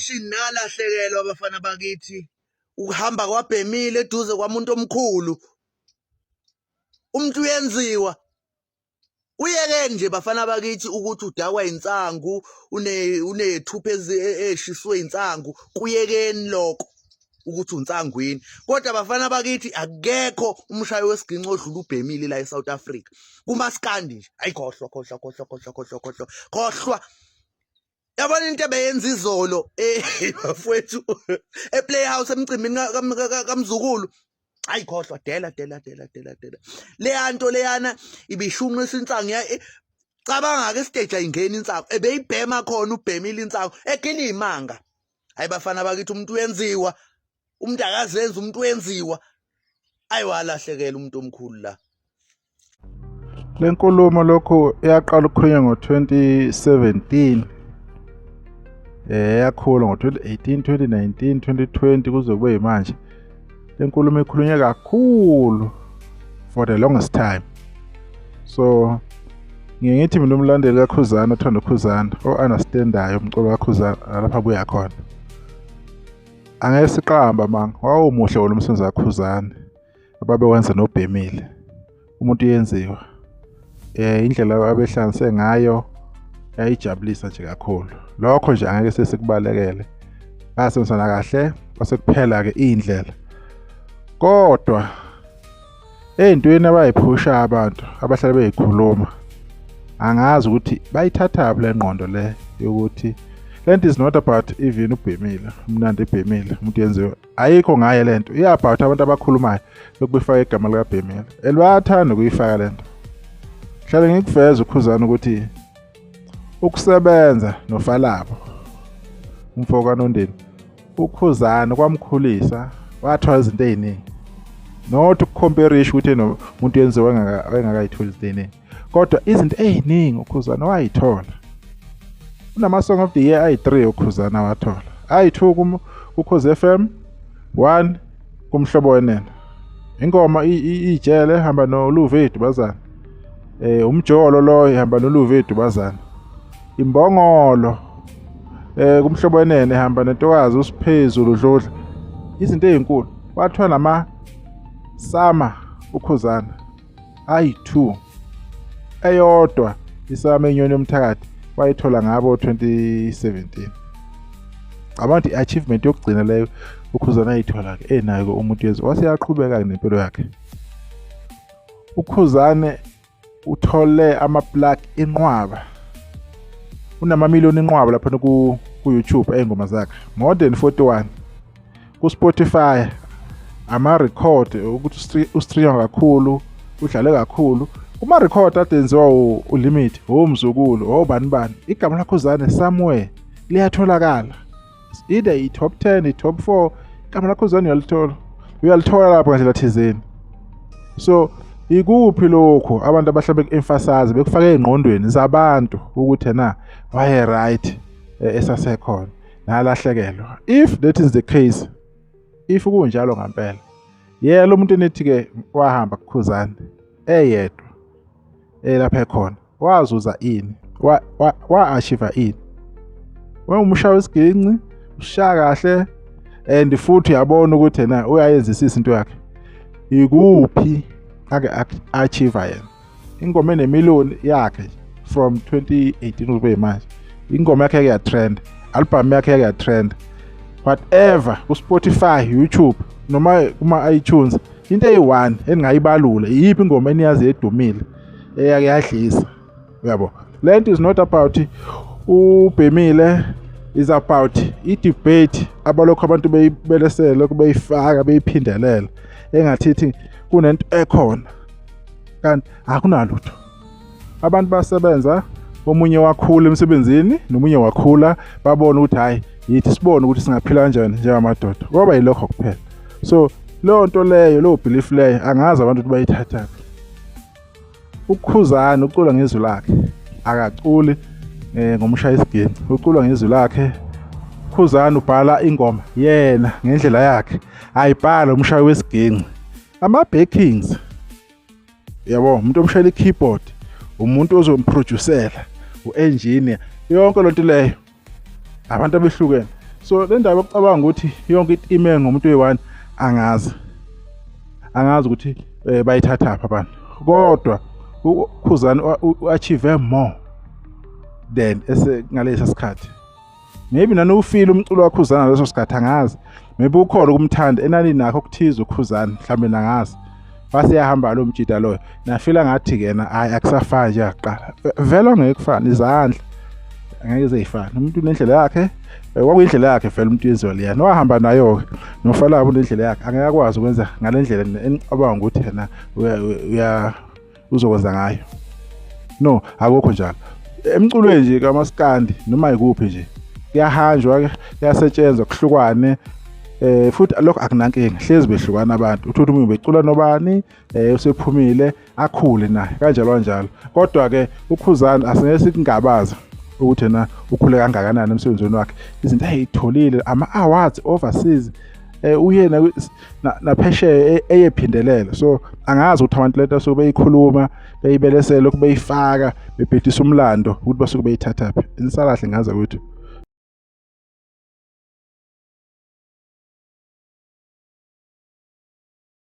Nation, nalahlekelwa abafana bakithi. Ukuhamba kwabhemile eduze kwamuntu omkhulu. Umuntu uyenziwa. Uyekeni nje bafana bakithi ukuthi udakwa insangu, unethupha eshiswe insangu, kuyekeni lokho ukuthi unsangwini. Kodwa bafana bakithi, akekho umshayi wesiginci odlula ubhemile la eSouth Africa. Kumaskandi nje, ayi khohlwa, khohlwa, khohlwa, khohlwa, khohlwa, khohlwa, khohlwa. Yabona into ebeyenza izolo, bafowethu, ePlayhouse emcimbini kaMzukulu. Hayi khohlwa, dela, dela, dela, dela, dela. Leya nto leyana ibishunqisa insangu ya, cabanga ke, stage ayingeni insangu, ebeyibhema khona ubhemile insangu, egila imanga. Hayi bafana bakithi, umuntu uyenziwa, umuntu akazenzi, umuntu wenziwa. Ayi, walahlekelwa umuntu omkhulu la. Le nkulumo lokhu yaqala ukukhulunywa ngo-2017, yakhula ngo-2018, 2019, 2020, kuze kube yimanje. Le nkulumo ikhulunywe kakhulu for the longest time. So ngiye ngithi mina, umlandeli kaKhuzani othanda uKhuzani, o-understandayo umculo kaKhuzani lapha abuya khona, angeke siqamba manga, wawumuhle wona umsebenzi kaKhuzani ababewenza nobhemile. Umuntu yenziwa, indlela abehlanganise ngayo yayijabulisa nje kakhulu. Lokho nje angeke sesikubalekele, basebenzisana kahle, kwase kuphela-ke iy'ndlela. Kodwa ey'ntweni abayiphusha abantu abahlale beyikhuluma, angazi ukuthi bayithathaphi le ngqondo le yokuthi lento is not about even ubhemile, umnandi ebhemile, umuntu yenziwe, ayikho ngaye lento. I-about abantu abakhulumayo lokhu befaka igama likaBhemile, and bayathanda ukuyifaka lento. Hlale ngikuveza uKhuzani ukuthi ukusebenza noFalabo, umfo kaNondini, uKhuzani kwamkhulisa, wathola izinto ey'ningi. Not ukucomparisha ukuthi nomuntu yenziwe engakayitholi izinto ey'ningi, kodwa izinto ey'ningi uKhuzani wayithola. Unama-Song of the Year ayi-3 uKhuzani awathola, ayi-2 kuKhozi FM, 1 kuMhlobo Wenene. Ingoma ijele hamba noLuve Dubazana, umjolo lo ihamba noLuve Dubazana, imbongolo kuMhlobo Wenene hamba nentokazi uSiphezulu Dludla. Izinto ezinkulu wathiwa nama sama uKhuzana ayi-2, eyodwa isama inyoni yomthakathi wayithola ngabo 2017. Cabanga ukuthi i-achievement yokugcina leyo uKhuzana ayithola-ke, enayo-ke umuntu yezwe, wase yaqhubeka-ke nempilo yakhe. UKhuzane uthole ama-plaque inqwaba, unamamiliyoni inqwaba lapha ku-YouTube ey'ngoma zakhe, more than 41 ku-Spotify, ama-record ukuthi ustreamwa kakhulu, udlale kakhulu kuma-record ade enziwa uLimit, oMzukulu, obani bani. Igama laKhuzane somewhere liyatholakala, either i-top 10, i-top 4, igama laKhuzane uyalithola, uyalithola lapho ngandlela thizeni. So ikuphi lokho abantu abahlale beku-emphasize, bekufake ey'ngqondweni zabantu ukuthi na waye right esasekhona, nalahlekelwa? If that is the case, if kunjalo ngampela, yena umuntu enithi-ke wahamba kuKhuzani eyedwa elapha ekhona, wazuza ini? Wa-achieve ini? Wengumshaya wesiginci, ushaya kahle and futhi uyabona ukuthi yena uyayenzisisa into yakhe. Ikuphi ake achieve yena? Ingoma enemiliyoni yakhe from 2018 kube manje, ingoma yakhe yake trend, album yakhe yake trend, whatever, ku-Spotify, YouTube noma kuma-iTunes, into eyi-one engingayibalula, iyiphi ingoma eniyazi edumile eyake yadlisa? Uyabo, lento is not about ubhemile, is about i-debate abalokhu abantu beyibelesele, lokhu beyifaka, beyiphindelela engathithi kunento ekhona kanti akunalutho. Abantu basebenza, omunye wakhula emsebenzini nomunye wakhula, babona ukuthi hayi, yithi sibone ukuthi singaphila kanjani njengamadoda, kwaba yilokho kuphela. So leyo nto leyo, leyo belief leyo, angazi abantu ukuthi bayithathaphi. UKhuzani ucula ngezwi lakhe, akaculi ngomshaya isiginci, ucula ngezwi lakhe. Khuzani ubhala ingoma yena ngendlela yakhe, ayibhala umshayi wesiginci, ama-backings yabo, umuntu omshayela i-keyboard, umuntu ozomproducela, u-engineer, yonke lonto leyo, abantu abehlukene. So le ndaba yokucabanga ukuthi yonke into ime ngomuntu oyi-one, angazi angazi ukuthi bayithathaphi abantu, kodwa uKhuzani u-achieve more than ese ngalesa sikhathi. Maybe nani ufile umculo waKhuzani ngaleso sikhathi, angazi, maybe ukhona ukumthanda enani nakho okuthize uKhuzani mhlawumbe, nangazi base yahamba lo mjida loyo, nafila ngathi kena hayi, akusafani njengakuqala. Vele angeke kufane, izandla angeke zeyifane. Umuntu unendlela yakhe, kwakuyindlela yakhe vele umuntu yenziwa leyana, wahamba nayo-ke. Nofalabo unendlela yakhe, angeke akwazi ukwenza ngale ndlela enicabanga ukuthi yena uya uzokwenza ngayo. No, akukho njalo emculweni nje kamaskandi noma yikuphi nje, kuyahanjwa, kuyasetshenzwa, kuhlukwane, futhi lokho akunankinga. Hlezi behlukana abantu, uthi umuntu becula nobani, usephumile, akhule naye, kanjalo kanjalo. Kodwa ke uKhuzani asingeke sikungabaza ukuthi yena ukhule kangakanani emsebenzini wakhe, izinto ayitholile, ama-awards overseas, uye naphesheya eyephindelela. So angazi ukuthi abantu lento asuke beyikhuluma, beyibelesela lokhu, beyifaka, bebhedisa umlando, ukuthi basuke beyithathaphi. Nisalahle ngaze ukuthi.